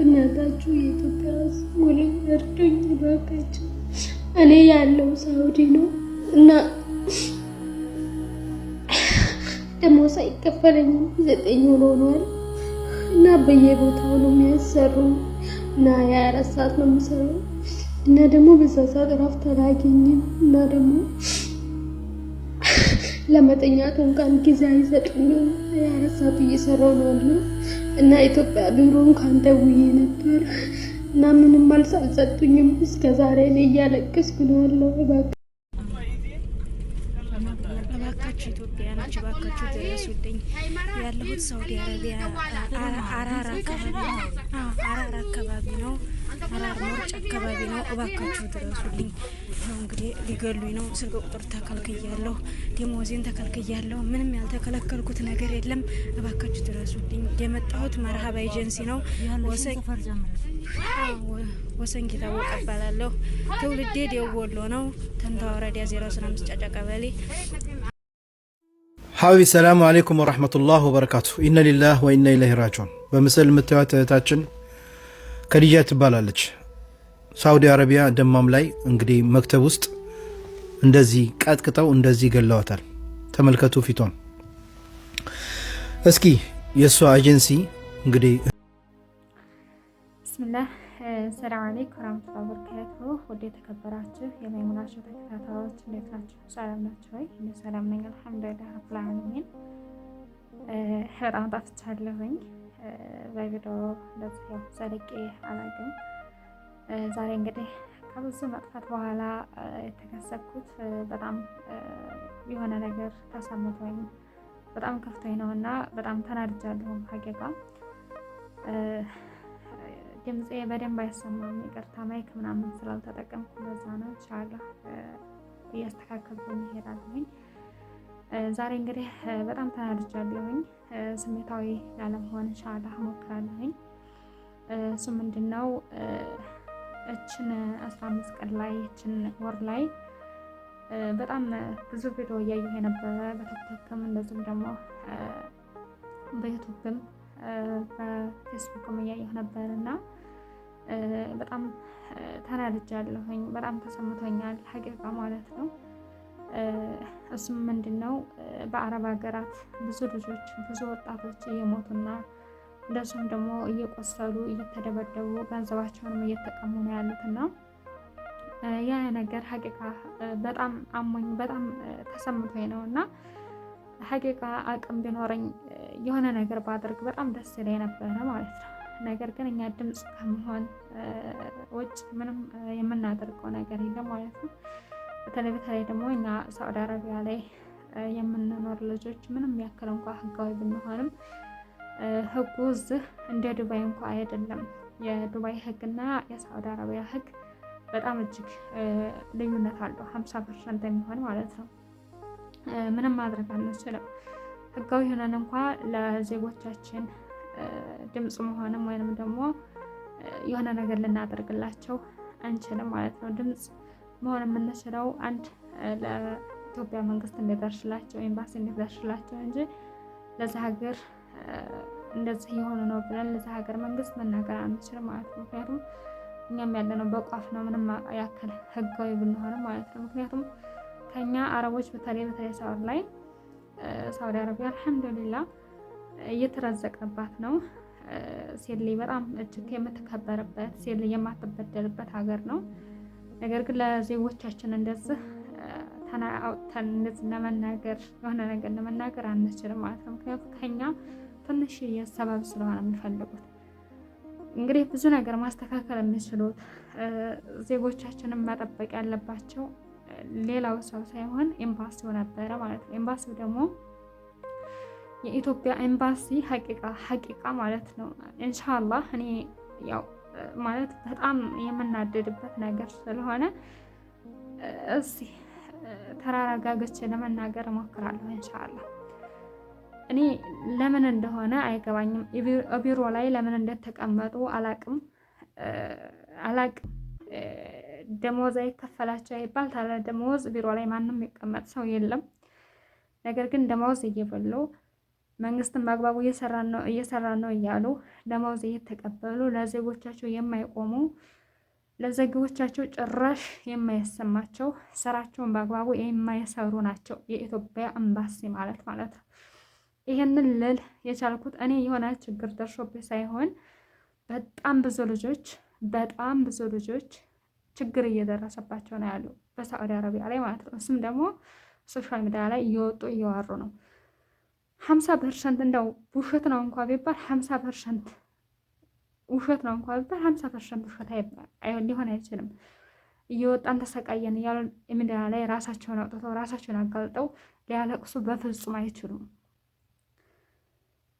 በእናታችሁ የኢትዮጵያ ሕዝብ ሙሉ እርዱኝ እባካችሁ። እኔ ያለው ሳውዲ ነው እና ደሞዝ አይከፈለኝም። 9 ወር ሆኗል እና በየቦታው ነው የሚያሰሩ እና 24 ሰዓት ነው የምሰራው እና ደግሞ በዛ ሰዓት እረፍት አላገኝም እና ደግሞ ለመተኛት እንኳን ጊዜ አይሰጡኝም። 24 ሰዓት እየሰራው ነው ያለው እና ኢትዮጵያ ቢሮ እንኳን ደውዬ ነበር እና ምንም መልስ አልሰጡኝም። እስከ ዛሬ እኔ እያለቀስኩ ነው ያለው። እባካችሁ ኢትዮጵያውያኖች እባካችሁ ድረሱልኝ። ያለሁት ሳውዲ አረቢያ አራር አካባቢ ነው። አራር አካባቢ ነው። አራር ሞርጭ አካባቢ ነው። እባካችሁ ድረሱልኝ። ይኸው እንግዲህ ሊገሉኝ ነው። ስልክ ቁጥር ተከልክያለሁ፣ ደሞዜን ተከልክያለሁ። ምንም ያልተከለከልኩት ነገር የለም። እባካችሁ ድረሱልኝ። የመጣሁት መርሀባ ኤጀንሲ ነው። ወሰን ጌታወቀ እባላለሁ። ትውልዴ ደቡብ ወሎ ነው። ተንታ ወረዳ 05 ጫጫ ቀበሌ። حبيبي السلام عليكم ورحمة الله وبركاته። إنا لله وإنا إليه راجعون። በምስል የምታዩት እህታችን ከዲጃ ትባላለች። ሳውዲ አረቢያ ደማም ላይ እንግዲህ مكتب ውስጥ እንደዚህ ቀጥቅጠው እንደዚህ ገለዋታል። ተመልከቱ ፊቷን እስኪ። የእሷ ኤጀንሲ እንግዲህ بسم الله السلام عليكم ورحمة الله وبركاته። ውድ የተከበራችሁ የመይሙናቸው ተከታታዮች እንዴት ናችሁ? ሰላም ናችሁ ወይ? እኔ ሰላም ነኝ الحمد لله رب العالمين። በጣም ጠፍቻለሁኝ በቪዲዮ እንደዚህ ያው ዘልቄ አላውቅም። ዛሬ እንግዲህ ከብዙ መጥፋት በኋላ የተከሰትኩት በጣም የሆነ ነገር ተሰምቶኝ በጣም ከፍቶኝ ነው እና በጣም ተናድጃለሁ። حقيقة ድምፄ በደንብ አይሰማም፣ ይቅርታ mic ምናምን ስላልተጠቀምኩ ለዛ ነው። إن شاء الله እያስተካከልኩኝ ይሄዳለሁኝ። ዛሬ እንግዲህ በጣም ተናድጃለሁኝ። ስሜታዊ ላለመሆን إن شاء الله እሞክራለሁኝ። እሱ ምንድን ነው እችን 15 ቀን ላይ እችን ወር ላይ በጣም ብዙ ቪዲዮ እያየሁ የነበረ በቲክቶክም እንደዚሁም ደግሞ በዩቱብም በፌስቡክም እያየሁ ነበር እና በጣም ተናድጃለሁኝ። በጣም ተሰምቶኛል ሀቂቃ ማለት ነው። እሱም ምንድን ነው በአረብ ሀገራት ብዙ ልጆች ብዙ ወጣቶች እየሞቱና እንደዚሁም ደግሞ እየቆሰሉ እየተደበደቡ ገንዘባቸውንም እየተቀሙ ነው ያሉት እና ያ ነገር ሀቂቃ በጣም አሞኝ በጣም ተሰምቶኝ ነው እና ሀቂቃ አቅም ቢኖረኝ የሆነ ነገር ባደርግ በጣም ደስ ይለኝ ነበረ ማለት ነው። ነገር ግን እኛ ድምፅ ከመሆን ውጭ ምንም የምናደርገው ነገር የለም ማለት ነው። በተለይ በተለይ ደግሞ እኛ ሳዑዲ አረቢያ ላይ የምንኖር ልጆች ምንም ያክል እንኳ ህጋዊ ብንሆንም ህጉ እዚህ እንደ ዱባይ እንኳ አይደለም። የዱባይ ህግና የሳዑዲ አረቢያ ህግ በጣም እጅግ ልዩነት አለው። 50% የሚሆን ማለት ነው። ምንም ማድረግ አንችልም። ህጋዊ ሆነን እንኳ ለዜጎቻችን ድምፅ መሆንም ወይንም ደግሞ የሆነ ነገር ልናደርግላቸው አንችልም ማለት ነው። ድምፅ መሆን የምንችለው አንድ ለኢትዮጵያ መንግስት እንዲደርስላቸው ኤምባሲ እንዲደርስላቸው እንጂ ለዚ ሀገር እንደዚህ የሆኑ ነው ብለን ለዚ ሀገር መንግስት መናገር አንችልም ማለት ነው። ምክንያቱም እኛም ያለነው በቋፍ ነው፣ ምንም ያክል ህጋዊ ብንሆንም ማለት ነው። ምክንያቱም ከኛ አረቦች በተለይ በተለይ ሳውዲ ላይ ሳውዲ አረቢያ አልሐምዱሊላ እየተረዘቅንባት ነው። ሴት ልጅ በጣም እጅግ የምትከበርበት ሴት ልጅ የማትበደልበት ሀገር ነው። ነገር ግን ለዜጎቻችን እንደዚህ አውጥተን እንደዚህ ለመናገር የሆነ ነገር ለመናገር አንችልም ማለት ነው። ምክንያቱም ከኛ ትንሽ የሰበብ ስለሆነ የሚፈልጉት እንግዲህ ብዙ ነገር ማስተካከል የሚችሉት ዜጎቻችንን መጠበቅ ያለባቸው ሌላው ሰው ሳይሆን ኤምባሲው ነበረ ማለት ነው። ኤምባሲው ደግሞ የኢትዮጵያ ኤምባሲ ሀቂቃ ሀቂቃ ማለት ነው። ኢንሻአላህ እኔ ያው ማለት በጣም የምናደድበት ነገር ስለሆነ እስኪ ተረጋግቼ ለመናገር እሞክራለሁ። ኢንሻአላህ እኔ ለምን እንደሆነ አይገባኝም። ቢሮ ላይ ለምን እንደተቀመጡ አላቅም አላቅም። ደሞዝ አይከፈላቸው ይባል ታለ ደሞዝ ቢሮ ላይ ማንም የሚቀመጥ ሰው የለም። ነገር ግን ደሞዝ እየበሉ መንግስትን በአግባቡ እየሰራ ነው እያሉ ደመወዝ እየተቀበሉ ለዜጎቻቸው የማይቆሙ፣ ለዜጎቻቸው ጭራሽ የማይሰማቸው፣ ስራቸውን በአግባቡ የማይሰሩ ናቸው የኢትዮጵያ ኤምባሲ ማለት ማለት ነው። ይህንን ልል የቻልኩት እኔ የሆነ ችግር ደርሶብኝ ሳይሆን በጣም ብዙ ልጆች ችግር እየደረሰባቸው ነው ያለው በሳዑዲ አረቢያ ላይ ማለት ነው። እሱም ደግሞ social media ላይ እየወጡ እያወሩ ነው። 50% እንደው ውሸት ነው እንኳ ቢባል፣ 50% ውሸት ነው እንኳ ቢባል 50% ውሸት ሊሆን አይችልም። እየወጣን ተሰቃየን እያሉ ሚዲያ ላይ ራሳቸውን አውጥተው ራሳቸውን አጋልጠው ሊያለቅሱ በፍጹም አይችሉም።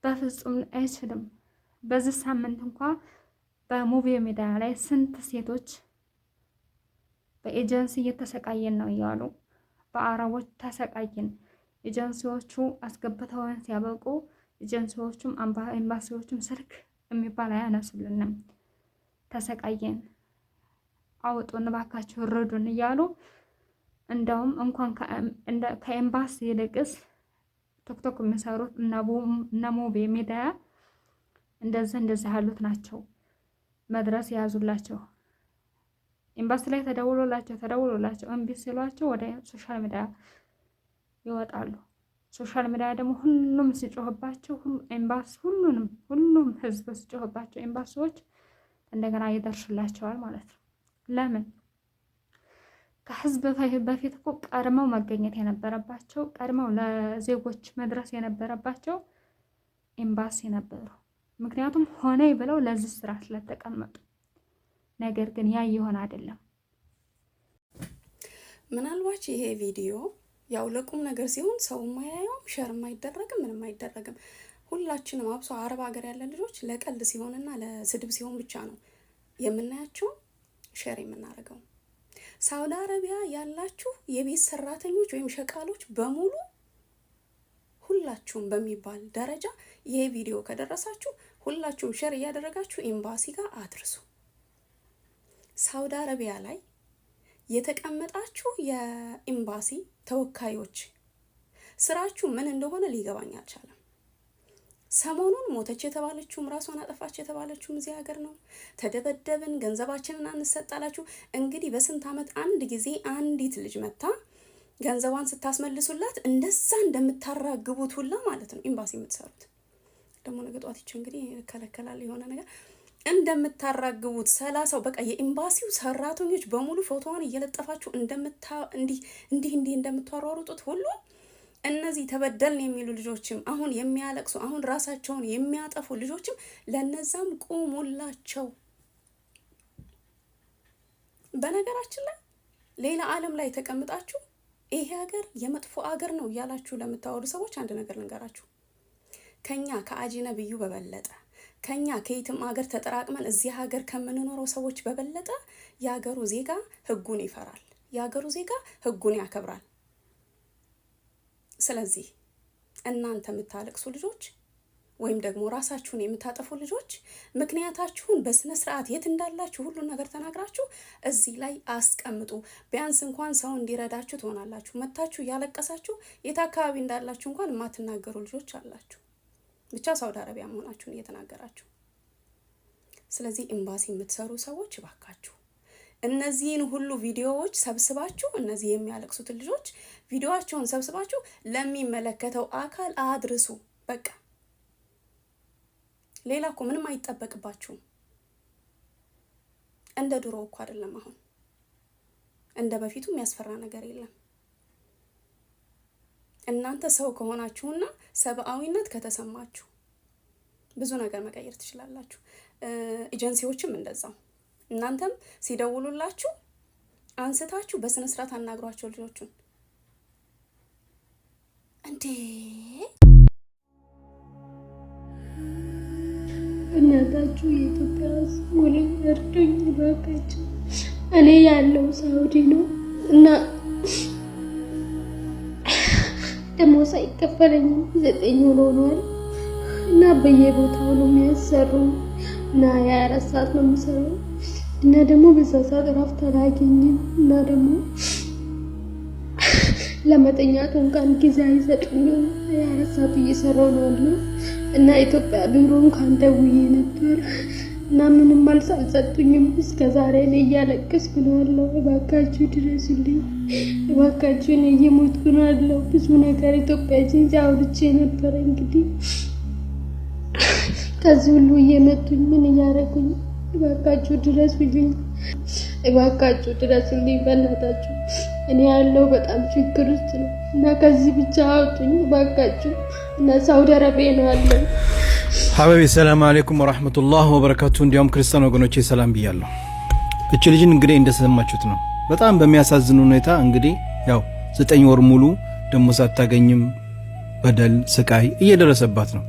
በፍጹም አይችልም። በዚህ ሳምንት እንኳ በሙቪ ሚዲያ ላይ ስንት ሴቶች በኤጀንሲ እየተሰቃየን ነው እያሉ፣ በአረቦች ተሰቃየን፣ ኤጀንሲዎቹ አስገብተውን ሲያበቁ ኤጀንሲዎቹም ኤምባሲዎቹም ስልክ የሚባል አያነሱልንም፣ ተሰቃየን፣ አውጡን፣ እባካችሁ እርዱን እያሉ፣ እንደውም እንኳን ከኤምባሲ ይልቅስ ቲክቶክ የሚሰሩት እነ ሙቤ ሚዲያ እንደዚህ እንደዚህ ያሉት ናቸው መድረስ የያዙላቸው። ኤምባሲ ላይ ተደውሎላቸው ተደውሎላቸው እምቢ ሲሏቸው ወደ social media ይወጣሉ። Social media ደግሞ ሁሉም ሲጮህባቸው ኤምባሲ ሁሉንም ሁሉም ህዝብ ሲጮህባቸው ኤምባሲዎች እንደገና ይደርሱላቸዋል ማለት ነው። ለምን? ከህዝብ በፊት እኮ ቀድመው መገኘት የነበረባቸው፣ ቀድመው ለዜጎች መድረስ የነበረባቸው ኤምባሲ ነበሩ። ምክንያቱም ሆነ ብለው ለዚህ ስራ ስለተቀመጡ። ነገር ግን ያ እየሆነ አይደለም። ምናልባት ይሄ ቪዲዮ ያው ለቁም ነገር ሲሆን ሰው የማያየውም፣ share የማይደረግም፣ ምንም አይደረግም። ሁላችንም አብሶ አረብ ሀገር ያለ ልጆች ለቀልድ ሲሆንና ለስድብ ሲሆን ብቻ ነው የምናያቸው፣ share የምናደርገው። ሳውዲ አረቢያ ያላችሁ የቤት ሰራተኞች ወይም ሸቃሎች በሙሉ ሁላችሁም በሚባል ደረጃ ይሄ ቪዲዮ ከደረሳችሁ ሁላችሁም share እያደረጋችሁ ኤምባሲ ጋር አድርሱ። ሳውዲ አረቢያ ላይ የተቀመጣችሁ የኤምባሲ ተወካዮች ስራችሁ ምን እንደሆነ ሊገባኝ አልቻለም። ሰሞኑን ሞተች የተባለችውም ራሷን አጠፋች የተባለችውም እዚህ ሀገር ነው። ተደበደብን፣ ገንዘባችንን አንሰጣላችሁ። እንግዲህ በስንት ዓመት አንድ ጊዜ አንዲት ልጅ መታ ገንዘቧን ስታስመልሱላት እንደዛ እንደምታራግቡት ሁላ ማለት ነው። ኤምባሲ የምትሰሩት ደግሞ ነገ ጠዋት ይቺ እንግዲህ ይከለከላል የሆነ ነገር እንደምታራግቡት 30ው በቃ የኤምባሲው ሰራተኞች በሙሉ ፎቶዋን እየለጠፋችሁ እንደምታ እንዲህ እንዲህ እንዲህ እንደምታሯሩጡት ሁሉ እነዚህ ተበደልን የሚሉ ልጆችም፣ አሁን የሚያለቅሱ፣ አሁን ራሳቸውን የሚያጠፉ ልጆችም ለነዛም ቁሙላቸው። በነገራችን ላይ ሌላ ዓለም ላይ ተቀምጣችሁ ይሄ ሀገር የመጥፎ ሀገር ነው እያላችሁ ለምታወሩ ሰዎች አንድ ነገር ልንገራችሁ። ከኛ ከአጅነብዩ በበለጠ፣ ከኛ ከየትም ሀገር ተጠራቅመን እዚህ ሀገር ከምንኖረው ሰዎች በበለጠ የሀገሩ ዜጋ ሕጉን ይፈራል። የሀገሩ ዜጋ ሕጉን ያከብራል። ስለዚህ እናንተ የምታለቅሱ ልጆች ወይም ደግሞ ራሳችሁን የምታጠፉ ልጆች ምክንያታችሁን በስነ ስርዓት የት እንዳላችሁ ሁሉን ነገር ተናግራችሁ እዚህ ላይ አስቀምጡ። ቢያንስ እንኳን ሰው እንዲረዳችሁ ትሆናላችሁ። መታችሁ እያለቀሳችሁ የት አካባቢ እንዳላችሁ እንኳን የማትናገሩ ልጆች አላችሁ። ብቻ ሳውዲ አረቢያ መሆናችሁን እየተናገራችሁ። ስለዚህ ኤምባሲ የምትሰሩ ሰዎች እባካችሁ እነዚህን ሁሉ ቪዲዮዎች ሰብስባችሁ፣ እነዚህ የሚያለቅሱትን ልጆች ቪዲዮዋቸውን ሰብስባችሁ ለሚመለከተው አካል አድርሱ። በቃ ሌላ እኮ ምንም አይጠበቅባችሁም። እንደ ድሮ እኮ አይደለም። አሁን እንደ በፊቱ የሚያስፈራ ነገር የለም። እናንተ ሰው ከሆናችሁና ሰብአዊነት ከተሰማችሁ ብዙ ነገር መቀየር ትችላላችሁ። ኤጀንሲዎችም እንደዛው እናንተም ሲደውሉላችሁ አንስታችሁ በስነ ስርዓት አናግሯቸው ልጆቹን እንዴ። እናታችሁ የኢትዮጵያ ሕዝብ ሙሉ እርዱኝ እባካችሁ። እኔ ያለው ሳውዲ ነው እና ደሞዝ አይከፈለኝም። 9 ወር ሆኗል እና በየቦታው ነው የሚያሰሩ እና የ24 ሰዓት ነው የምሰራው እና ደግሞ በዛ ሰዓት እረፍት አላገኝም እና ደግሞ ለመተኛት እንኳን ጊዜ አይሰጡኝም። 24 ሰዓት እየሰራው ነው ያለው እና ኢትዮጵያ ቢሮ እንኳን ደውዬ ነበር እና ምንም መልስ አልሰጡኝም። እስከ ዛሬ እኔ እያለቀስኩ ነው ያለው። እባካችሁ ድረሱልኝ፣ እባካችሁ እኔ እየሞትኩ ነው ያለው። ብዙ ነገር ኢትዮጵያ ኤጀንሲ አውርቼ ነበረ። እንግዲህ ከዚህ ሁሉ እየመቱኝ ምን እያደረጉኝ፣ እባካችሁ ድረሱልኝ፣ እባካችሁ ድረሱልኝ፣ በእናታችሁ እኔ ያለው በጣም ችግር ውስጥ ነው እና ከዚህ ብቻ አውጡኝ እባካችሁ። እና ሳውዲ አረቢያ ነው ያለው። حبايبي السلام عليكم ورحمة الله وبركاته። እንዲያውም ክርስቲያን ወገኖቼ ሰላም ብያለሁ። እች ልጅን እንግዲህ እንደሰማችሁት ነው። በጣም በሚያሳዝን ሁኔታ እንግዲህ ያው 9 ወር ሙሉ ደሞዝ አታገኝም፣ በደል ስቃይ እየደረሰባት ነው።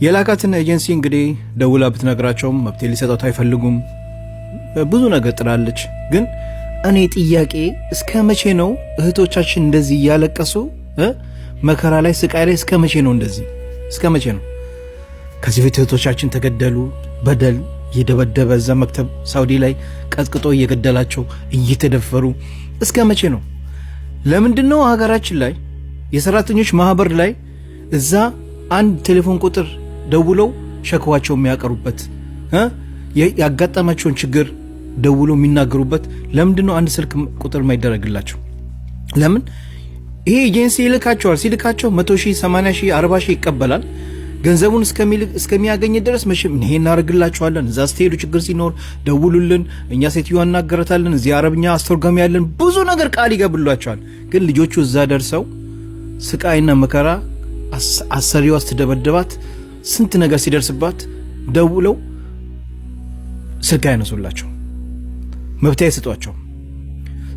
የላካትን ኤጀንሲ እንግዲህ ደውላ ብትነግራቸውም መብቴ ሊሰጧት አይፈልጉም። ብዙ ነገር ጥላለች። ግን እኔ ጥያቄ እስከ መቼ ነው እህቶቻችን እንደዚህ እያለቀሱ መከራ ላይ ስቃይ ላይ እስከ መቼ ነው እንደዚህ እስከ መቼ ነው? ከዚህ በፊት እህቶቻችን ተገደሉ፣ በደል እየደበደበ እዛ مكتب ሳውዲ ላይ ቀጥቅጦ እየገደላቸው እየተደፈሩ እስከ መቼ ነው? ለምንድን ነው ሀገራችን ላይ የሰራተኞች ማህበር ላይ እዛ አንድ ቴሌፎን ቁጥር ደውለው ሸክዋቸው የሚያቀርቡበት፣ ያጋጠማቸውን ችግር ደውለው የሚናገሩበት ለምንድን ነው አንድ ስልክ ቁጥር የማይደረግላቸው? ለምን ይሄ ኤጀንሲ ይልካቸዋል። ሲልካቸው 100,000፣ 80,000፣ 40,000 ይቀበላል። ገንዘቡን እስከሚያገኝ ድረስ መቼም ይሄ እናደርግላቸዋለን። እዛ ስትሄዱ ችግር ሲኖር ደውሉልን፣ እኛ ሴትዮዋ እናገረታለን፣ እዚህ አረብኛ አስተርጓሚ ያለን ብዙ ነገር ቃል ይገብሏቸዋል። ግን ልጆቹ እዛ ደርሰው ስቃይና መከራ አሰሪዋ ስትደበድባት ስንት ነገር ሲደርስባት ደውለው ስልክ አያነሱላቸው፣ መብት አይሰጧቸው።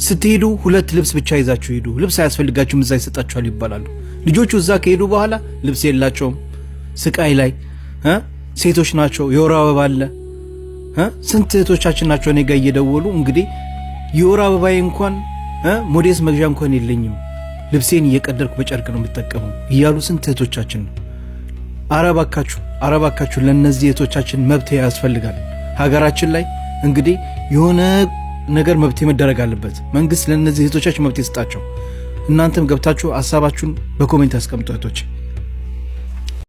ስትሄዱ ሁለት ልብስ ብቻ ይዛችሁ ሂዱ፣ ልብስ አያስፈልጋችሁም፣ እዛ ይሰጣችኋል ይባላሉ። ልጆቹ እዛ ከሄዱ በኋላ ልብስ የላቸውም፣ ስቃይ ላይ ሴቶች ናቸው። የወር አበባ አለ። ስንት እህቶቻችን ናቸው እኔ ጋ እየደወሉ እንግዲህ የወር አበባዬ እንኳን ሞዴስ መግዣ እንኳን የለኝም፣ ልብሴን እየቀደድኩ በጨርቅ ነው የምጠቀመው እያሉ ስንት እህቶቻችን ነው። አረ ባካችሁ፣ አረ ባካችሁ ለእነዚህ እህቶቻችን መብት ያስፈልጋል። ሀገራችን ላይ እንግዲህ የሆነ ነገር መብት መደረግ አለበት። መንግስት ለእነዚህ እህቶቻችን መብት ይስጣቸው። እናንተም ገብታችሁ ሀሳባችሁን በ comment አስቀምጡ እህቶች።